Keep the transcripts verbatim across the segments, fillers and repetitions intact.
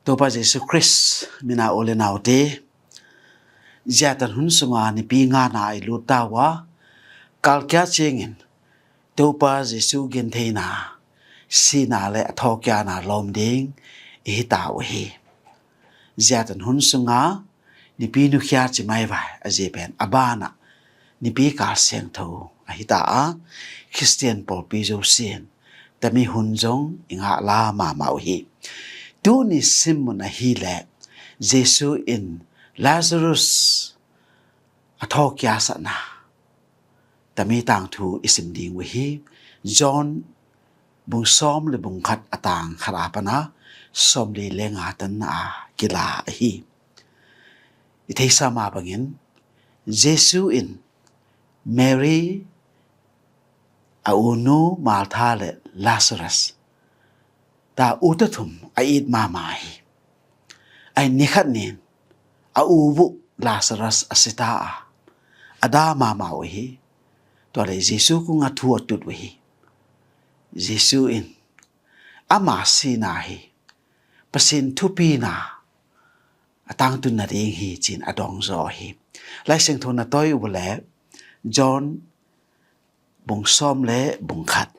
Topa Jesu Khrist mina u le naute, ziatan hun sunga nipi ngana i lut ta uh a, kalkia ciangin Topa Jesu gentheina, sihna le a thawhkiana lawm ding i hi ta uh hi. Ziatan hun sunga nipi nukhia ci maivai a zi pen a banah nipi kal siangtho a hi ta a, Khristian pawlpi zosin tami hun zong i ngah la mahmah uh hi. Tuni simmun ahileh Jesu in Lazarus a thawhkiasakna tami tangthu i sim ding uh hi. John bung sawm le bung khat a tang khat a pana sawmli le nga tan a kila ahi. I theisa mah bangin Jesu in Mary, a unu Martha le Lazarus, ta ute thum a it mahmah hi. Ai nikhat nin a u uh Lazarus a si ta a, a da mahmah uh hi. Tua le Jesu kungah thu a tut uh hi. Jesu in ama sihna hi Pasian thupina a tangtun nading hi ci-in a dawng zaw hi. Lai Siangtho na tawi uh le John bung sawm le bung khat.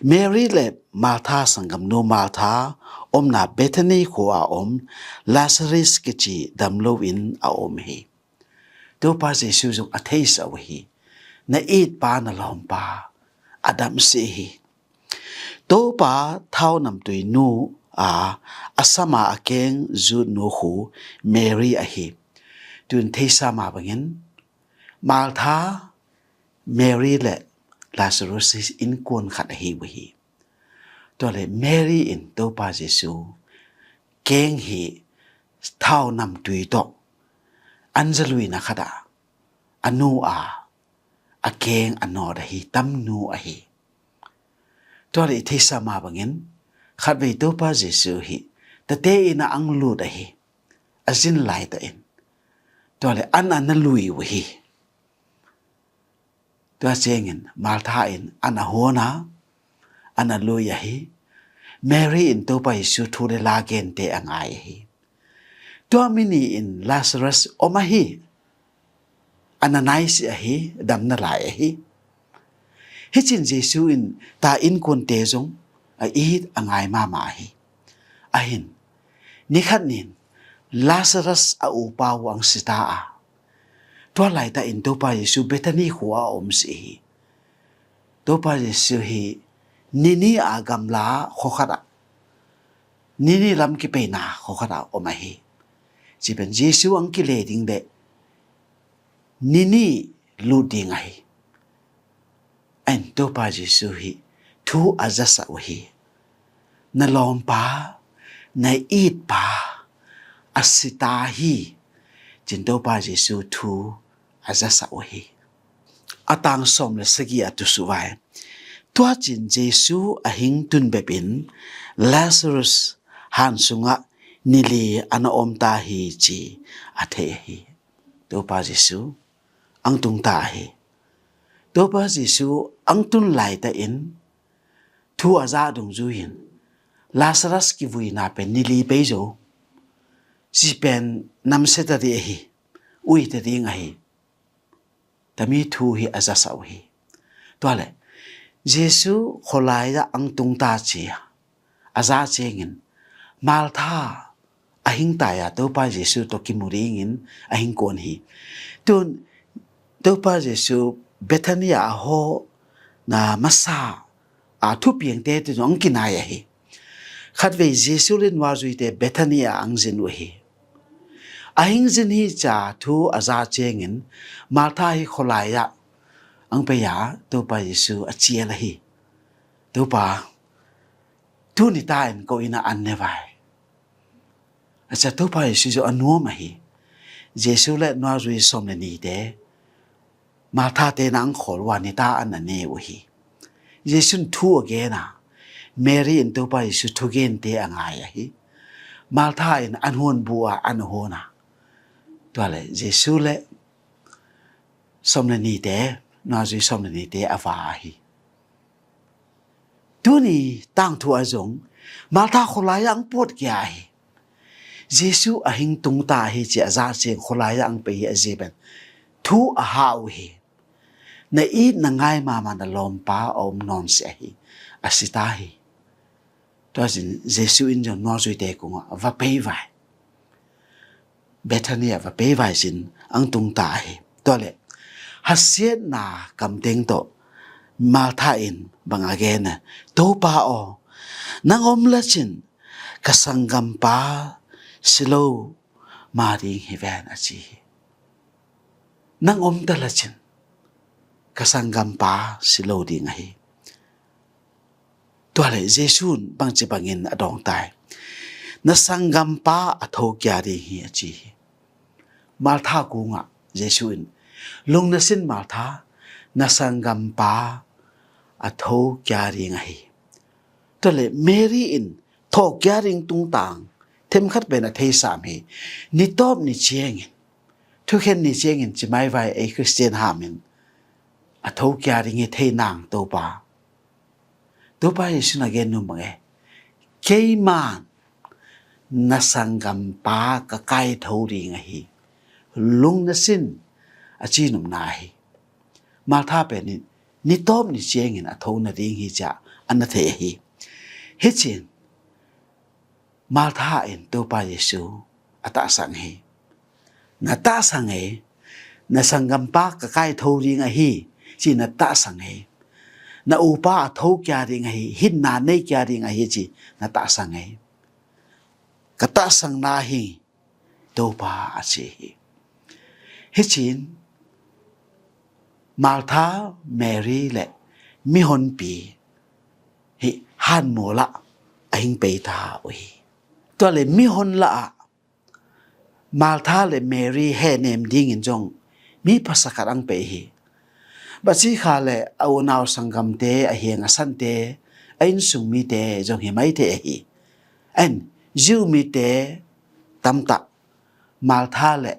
Mary le Martha sanggamnu Martha omna Bethany khua a om Lazarus kici dam loin a om hi. Topa Jesu zong a theisa uh hi. Na itpa na lawmpa a damsih hi. Topa thau namtui nu a, a sama a keng zutnu khu Mary ahi. Tun theisa mah bangin Martha, Mary le Lazarus hi innkuan khat ahi uh hi. Tua le Mary in Topa Jesu keng hi thau namtui tawh an zaluina khat ah a nu a, a keng a nawt ahi, tamnu ahi. Tua le i theisa mah bangin khatvei Topa Jesu hi tate inn ah ang lut ahi, a zin laita in. Tua le an a na lui uh hi. Tua ciangin Martha in an a huan a, an a lui ahi. Mary in Topa Jesu thu le la gente a ngai ahi. Tua mi ni in Lazarus om ahi. An a naisi ahi, damna lai ahi. Hicin Jesu in ta innkuante zong a it a ngai mahmah ahi. Ahin nikhat nin Lazarus a upa uh ang si ta a, tua laita in Topa Jesu Bethany khua a om si hi. Topa Jesu hi nini a gamla khua khat ah, nini lam kipeina khua khat ah om ahi. Ci pen Jesu ang kile ding le nini lut ding ahi. Ain Topa Jesu hi thu a zasak uh hi. Na lawmpa, na itpa a si ta hi. Cin Topa Jesu thu a zasak uh hi. A tang sawm le sagih a tusu vai. Tua cin Jesu a hing tun bepin Lazarus han sungah nili a na om ta hi ci a thei ahi. Topa Jesu ang tung ta ahi. Topa Jesu ang tun laita in thu a zah dungzui in Lazarus kivuina pen nili pei zo. Ci pen namsia ta ding ahi, ui ta ding ahi. Tami thu hi a zasak uh hi. Tua le Jesu khualai ah ang tung ta ci a, a zah ciangin Martha a hing tai a Topa Jesu tawh kimu dingin a hing kuan hi. Tun Topa Jesu Bethany ah a hawh na masa a thupiangte tun ang kinai ahi. Khatvei Jesu le nuazuite Bethany ah ang zin uh hi. A hing zin hi ca thu a zah ciangin Martha hi khualai ah ang pei a Topa Jesu a cial ahi. Topa, tuni ta in ko inn ah an ne vai. A cia Topa Jesu zong a nuam ahi. Jesu le nuazui sawm le nite Martha te na ang khawl uh a ni ta an a ne uh hi. Jesu in thu a gen a, Mary in Topa Jesu thugente a ngai ahi. Martha in an huan bu a an a huan a. Tua le Jesu le sawm le nite, nuazui sawm le nite a va ahi. Tuni tangthu a zong Martha khualai ah ang pawt kia ahi. Jesu a hing tung ta hi ci a zak ciang khualai ah ang pei hi a zia pen thu a hau hi. Na it na ngai mahmah na lawmpa a om nawn si ahi, a si ta hi. Tua sin Jesu in zong nawzuite kungah va pei vai. Bethany ah va pei vai sin ang tung ta ahi. Tua le hasiatna kamteng tawh Martha in bang a gen a, Topa aw, nang om la cin ka sanggampa si lo ma ding hi ven a ci hi. Nang om ta la cin ka sanggampa si lo ding ahi. Tua le Jesu in bangci bangin a dawng ta hi. Na sanggampa a tho kia ding hi a ci hi. Martha kungah Jesu in, lung na sin Martha, na sanggampa a tho kia ding ahi. Tua le Mary in tho kia ding tungtang themkhat pen a theisam hi. Nitawp ni ciangin, thukhen ni ciangin ci mai vai ei Khristian hamin a tho kia ding hi thei nang Topa. Topa Jesu na gen num bang e, keiman na sanggampa ka kai tho ding ahi, lung na sin a ci num na hi. Martha pen in nitawp ni ciangin a tho na ding hi cia a na thei ahi. Hi cin Martha in Topa Jesu a tahsang hi. Na tahsang e, na sanggampa ka kai tho ding ahi ci na tahsang e. Na upa a tho kia ding ahi, hinna nei kia ding ahi ci na tahsang e. Ka tahsang na hi Topa a ci hi. Hi cin Martha, Mary le mihonpi hi hanmual ah a hing pei ta uh hi. Tua le mihon lah ah Martha le Mary hehnem dingin zong mi phasak khat ang pei hi. Bacikha le a unau sanggamte, a hiang a sante, a innsung mite zong hi mai thei ahi. En Jew mite tamtah Martha le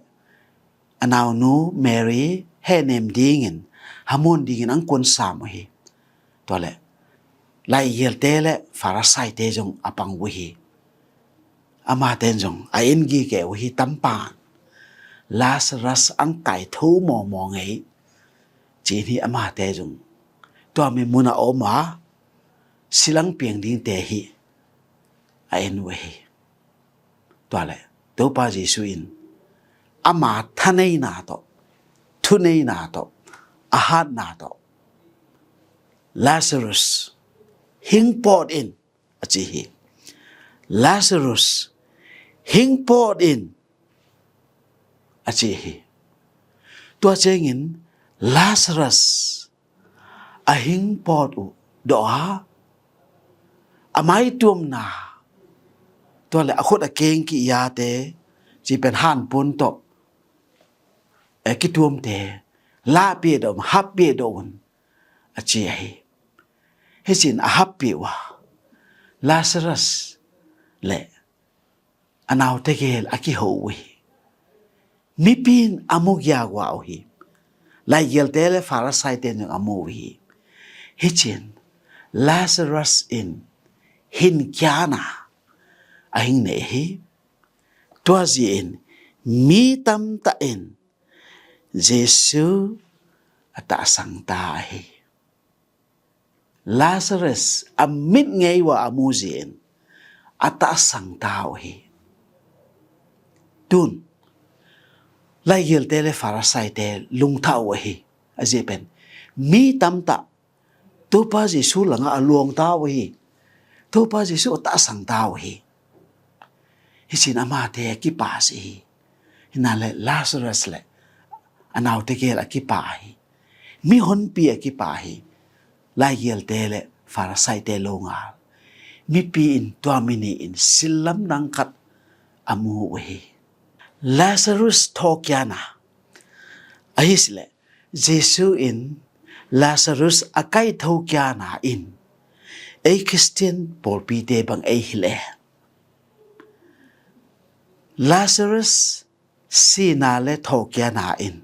a naunu Mary hehnem dingin, hamuan dingin ang kuansam uh hi. Tua le laigialte le Pharisaite zong a pang uh hi. Amaten zong a en gige uh hi tampan. Lazarus ang kai tho mawmaw ngei cin hi amate zong. Tua mi mun a om a silang piang dingte hi a en uh hi. Tua le Topa Jesu in ama thaneina tawh, thuneina tawh, a hatna tawh, Lazarus hing pawt in a ci hi. Lazarus hing pawt in a ci hi. Tua ciangin Lazarus a hing pawt uh dawh a, a maituamna, tua le a khut a keng ki-iate, ci pen hanpun tawh e kituamte lahpih dawh un, happih dawh un a ci ahi. Hi cin a happih uh a Lazarus le a nau tegel a kiho uh hi. Mipi in a mu giagua uh hi. Laigialte le Pharisaite in a mu uh hi. Hi cin Lazarus in hin kiana a hing nei hi. Tua zi in mi tamtah in Jesu a tahsang ta hi. Lazarus a mit ngei uh a a mu zi in a tahsang ta uh hi. Tun laigialte le Pharisaite lungthah uh hi. A zi pen mi tamtah Topa Jesu langah a luang ta uh hi. Topa Jesu a tahsang ta uh hi. Hi cin amate a kipa si hi. Hina le Lazarus le a nau tegel a kipa hi. Mihonpi a kipa hi. Laigialte le Pharisaite lo ngal. Mipi in tua mi nih in sillam nang khat a mu uh hi. Lazarus thawkiana ahi si le Jesu in Lazarus a kaitho kiana in ei Khristian pawlpite bang ei hilh e. Lazarus sina le thawhkiana in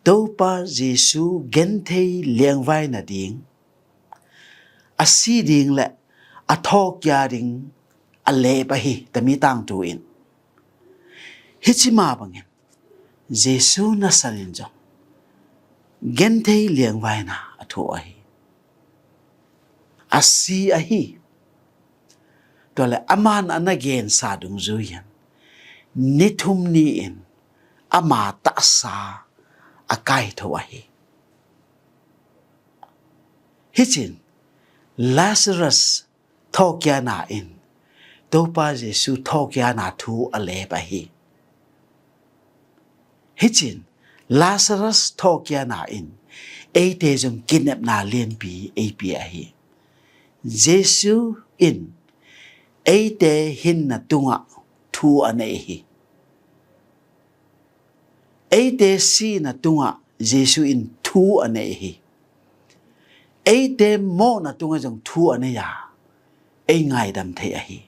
Topa Jesu genthei liangvai nading, a si ding le a thawhkia ding a lep ahi, tami tangthu in. Hih ci mah bangin Jesu nasan in zong genthei liangvaina a thuh ahi. A si ahi. Tua leh aman a na gensa dungzui in ni thum ni-in ama tahsa a kaitho ahi. Hih ci-in Lazarus thawhkikna in Topa Jesu thawhkikna thu a lep ahi. Hih ci-in Lazarus thawhkikna in eite zong kinepna lianpi ei pia ahi. Jesu in eite hinna tungah thu a nei hi. Eite sihna tungah Jesu in thu a nei hi. Eite mawhna tungah zong thu a nei a, ei ngaidam thei ahi.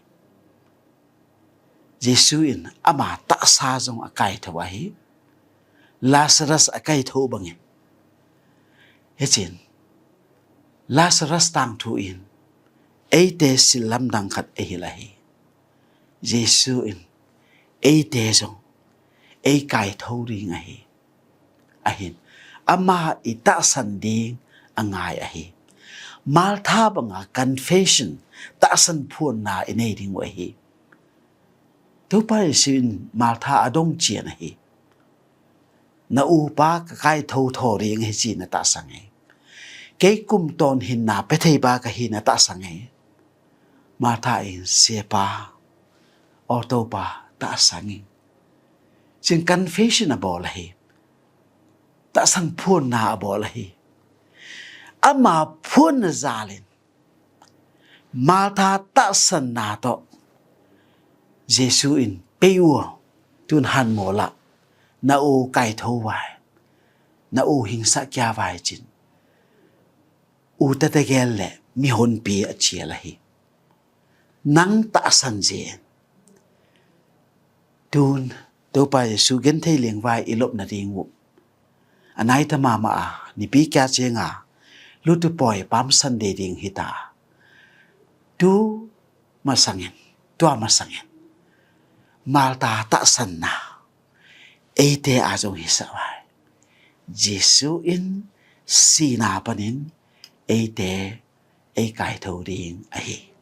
Jesu in ama tahsa zong a kaitho ahi. Lazarus a kaitho bangin, hih ci-in Lazarus tangthu in eite silh lamdang khat ei hilh ahi. Jesu in eite zong ei kaitho ding ahi. Ahin ama i tahsan ding a ngai ahi. Martha banga confession, tahsan phuanna i nei ding uh ahi. Topa Jesu in Martha a dong cian ahi. Na upa ka kaitho thaw ding ahi ci-in na tahsan ei. Kei kum tawn hinna pia theipa ka hi na tahsan ei. Martha in Siapa, aw Topa, tahsan ing ci-in confession a bawl ahi. Tahsan phuanna a bawl ahi. Ama phuanna zal in Martha tahsanna tawh Jesu in pei uh, tun hanmaw lah na u kaitho vai, na u hingsa kia vai ci-in u tete gel le mihonpi a cial ahi. Nang tahsan zen. Tun Topa Jesu genthei liangvai i lopna ding uh a naita mahmah a, nipi kia cianga lutupawi Palm Sunday ding hita. Tu masangin, tua masangin Martha tahsanna eite a zong hi sak vai. Jesu in sihna panin eite ei kaitho ding ahi.